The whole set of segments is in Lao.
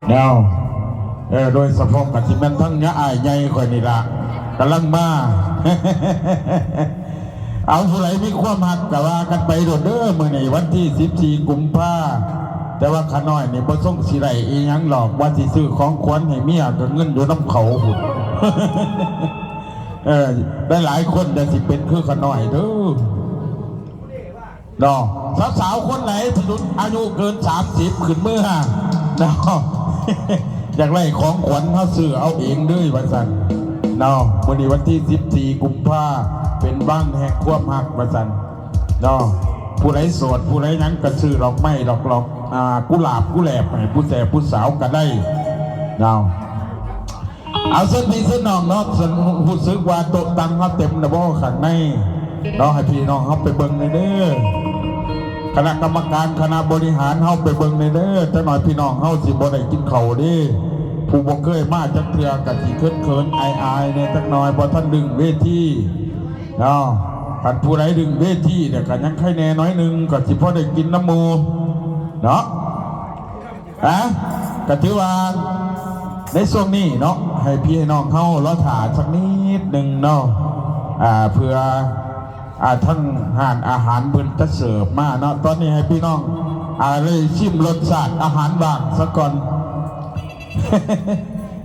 ແນວ ເອີ ໂດຍສະເພາະກະຊິແມ່ນທັງຍາອ້າຍໃຫຍ່ຂ້ອຍນີ້ລະ ກຳລັງມາ. ເອົາ ຜູ້ໃດມີຄວາມຮັກກະວ່າກັນໄປໂລດເດີ. ມື້ນີ້ວັນທີສິບສີ່ກຸມພາ ແຕ່ວ່າຂ້ານ້ອຍນີ້ບໍ່ຊົງຊິໄດ້ອີ່ຫຍັງດອກ ວ່າຊິຊື້ຂອງຂວັນໃຫ້ເມຍ ກະເງິນຢູ່ນຳເຂົາພຸ້ນ. ເອີ ຫຼາຍໆຄົນຢ່າຊິເປັນຄືຂ້ານ້ອຍເດີ. ເນາະ ສາວໆຄົນໃດທີ່ລຸດອາຍຸເກີນສາມສິບຂຶ້ນເມືອເນາະ ຢາກໄດ້ຂອງຂວັນ ເຮົາຊື້ເອົາເອງເລີຍວ່າຊັ້ນເນາະ. ມື້ນີ້ວັນທີສິບສີ່ກຸມພາ ເປັນວັນແຫ່ງຄວາມຮັກວ່າຊັ້ນເນາະ. ຜູ້ໃດໂສດ ຜູ້ໃດຫຍັງ ກະຊື້ດອກໄມ້ດອກລອກ ອາ ກຸຫຼາບກຸແຫຼບໃຫ້ຜູ້ແສຜູ້ສາວກະໄດ້ເນາະ. ເອົາ ເຊີນພີ່ເຊີນນ້ອງເນາະ ເຊີນ ຮູ້ສຶກວ່າໂຕະຕັ່ງເຮົາເຕັມແລ້ວບໍ່ຂ້າງໃນເນາະ ໃຫ້ພີ່ນ້ອງເຮົາໄປເບິ່ງແດ່ເດີ. ຄະນະກຳມະການ ຄະນະບໍລິຫານເຮົາໄປເບິ່ງແດ່ເດີ. ຈັກໜ້ອຍພີ່ນ້ອງເຮົາຊິບໍ່ໄດ້ກິນເຂົ້າເດ້. ຜູ້ບໍ່ເຄີຍມາຈັກເທື່ອກະຊິເຂີນໆ ອາຍໆແດ່ຈັກໜ້ອຍ ບໍ່ທັນດຶງເວທີເນາະ. ຄັນຜູ້ໃດດຶງເວທີແລ້ວກະຍັງໄຄແດ່ໜ້ອຍໜຶ່ງ ກະຊິພໍໄດ້ກິນນຳໝູ່ເນາະ. ອາ ກະຖືວ່າໃນຊ່ວງນີ້ເນາະ ໃຫ້ພີ່ໃຫ້ນ້ອງເຮົາລໍຖ້າສັກນິດໜຶ່ງເນາະ ອາ ເພື່ອ ອາ ທາງຮ້ານອາຫານເພິ່ນຈະເສີບມາເນາະ. ຕອນນີ້ໃຫ້ພີ່ນ້ອງ ອາ ໄດ້ຊິມລົດຊາດອາຫານວ່າງສາກ່ອນ.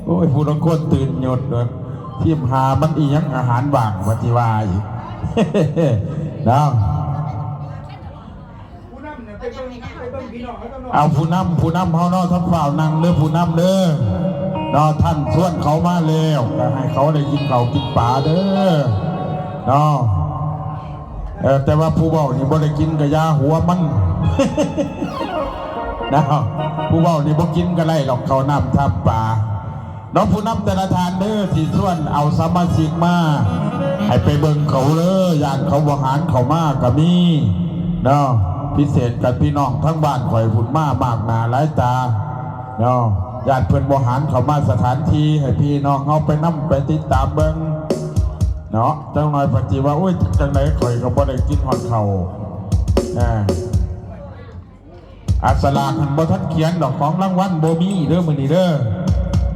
ໂອ້ຍ ຜູ້ລາງຄົນຕື່ນຫຍຸດເດີ ຊິມຫາມັນອີ່ຫຍັງອາຫານວ່າງ ວ່າຊິວ່າອີກເນາະ. ເອົາ ຜູ້ນຳ ຜູ້ນຳເຮົາເນາະ ຖ້າຟ້າວນັ່ງເດີ ຜູ້ນຳເດີເນາະ. ທ່ານຊວນເຂົາມາແລ້ວ ກະໃຫ້ເຂົາໄດ້ກິນເຂົ້າກິນປາເດີເນາະ. ເອີ ແຕ່ວ່າຜູ້ເວົ້ານີ້ບໍ່ໄດ້ກິນກະຢ່າຫົວມັນເນາະ. ຜູ້ເວົ້ານີ້ບໍ່ກິນກະໄດ້ດອກ ເຂົ້ານ້ຳທຳປາ ເນາະ. ຜູ້ນຳແຕ່ລະທ່ານເດີ ທີ່ຊວນເອົາສະມາຊິກມາ ໃຫ້ໄປເບິ່ງເຂົາເດີ ຢ້ານເຂົາບໍ່ຫານເຂົ້າມາກະມີເນາະ. ພິເສດກັບພີ່ນ້ອງທາງບ້ານຂ້ອຍພຸ້ນ ມາມາກໜ້າຫຼາຍຕາເນາະ. ຢ້ານເພິ່ນບໍ່ຫານເຂົ້າມາສະຖານທີ່ ໃຫ້ພີ່ນ້ອງເຮົາໄປນຳ ໄປຕິດຕາມເບິ່ງເນາະ. ຈັກໜ້ອຍເພິ່ນຊິວ່າ ໂອ້ຍ ຈັ່ງໃດຂ້ອຍກະບໍ່ໄດ້ກິນຮອດເຂົ້າ ອາ ອາ ສະຫຼາກຫັ້ນບໍ່ທັນຂຽນດອກ ຂອງລາງວັນບໍ່ມີເດີມື້ນີ້ເດີ.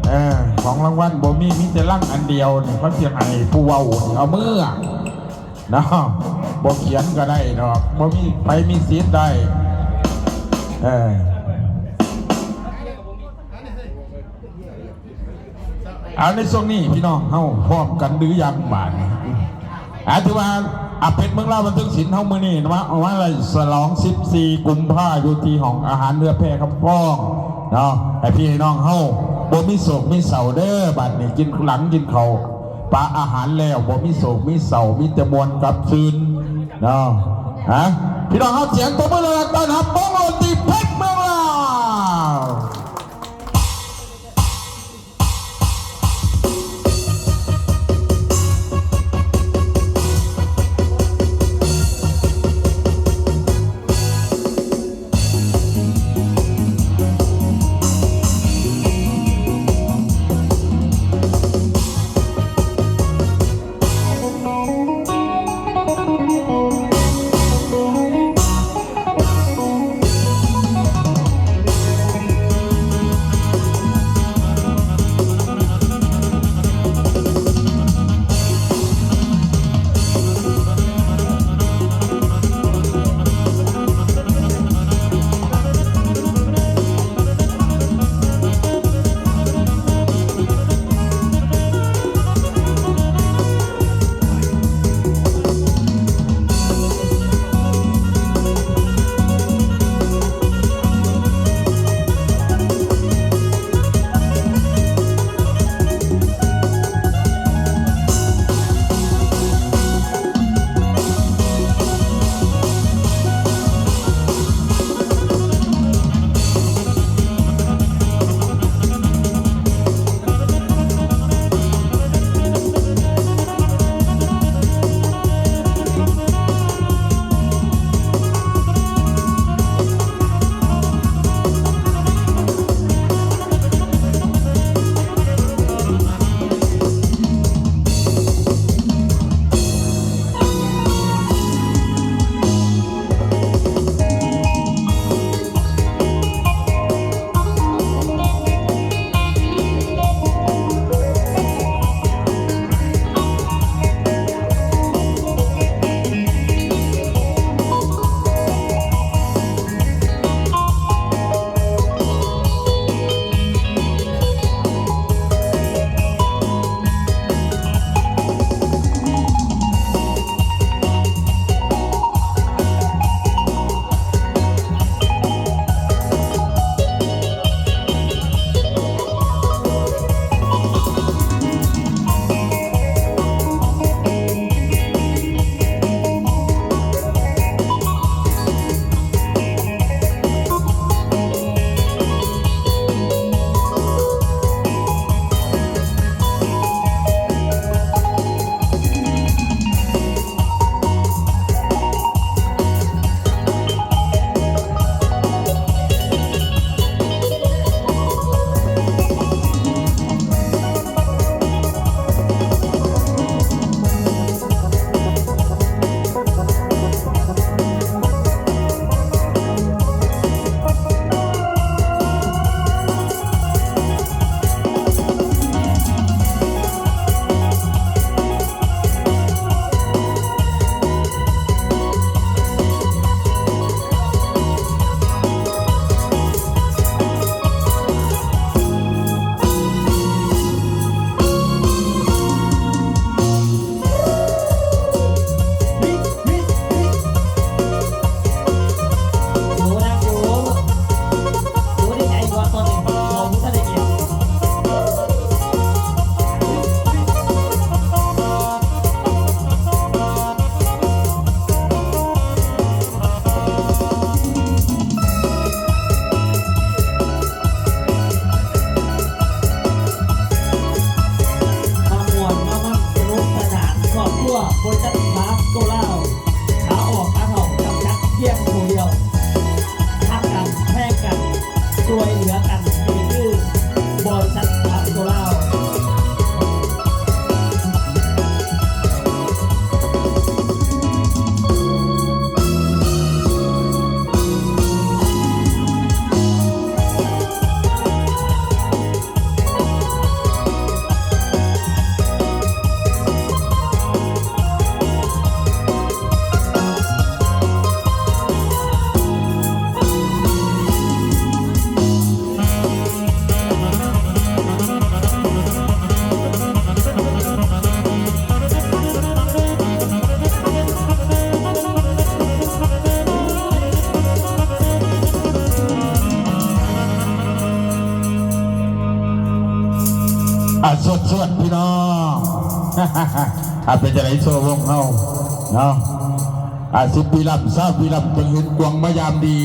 ເອີ ຂອງລາງວັນບໍ່ມີ ມີແຕ່ລັງອັນດຽວນີ້ ເຂົາຊິໃຫ້ຜູ້ເວົ້ານີ້ເອົາເມືອເນາະ. ບໍ່ຂຽນກະໄດ້ດອກ ບໍ່ມີໃຜມີສິດໄດ້. ເອີ ເອົາ ໃນຊ່ວງນີ້ພີ່ນ້ອງເຮົາພ້ອມກັນຫຼືຍັງບາດນີ້? ອາ ຖືວ່າ ອາ ເພຈເມືອງລາວບັນເທີງສິນເຮົາມື້ນີ້ມາ ມາໄດ້ສະຫຼອງສິບສີ່ກຸມພາ ຢູ່ທີ່ຫ້ອງອາຫານເຮືອແພຄຳຟອງເນາະ. ໃຫ້ພີ່ໃຫ້ນ້ອງເຮົາບໍ່ມີໂສກມີເສົ້າເດີ ບາດນີ້ກິນຫຼັງກິນເຂົ້າປະອາຫານແລ້ວ ບໍ່ມີໂສກມີເສົ້າ ມີແຕ່ມ່ວນກັບຊື່ນເນາະ. ຮະ ພີ່ນ້ອງເຮົາ ສຽງຕົບມືແລະຕ້ອນຮັບວົງດົນຕີເພຈເມືອງລາວ. ອ່າ ສວດໆ ພີ່ນ້ອງ ອ່າ ເປັນຈັ່ງໃດໂຊວົງເຮົາເນາະ ອ່າ ສິບປີລຳ ຊາວປີລຳ ເພິ່ນເຫັນກວາງມາຍາມດີ.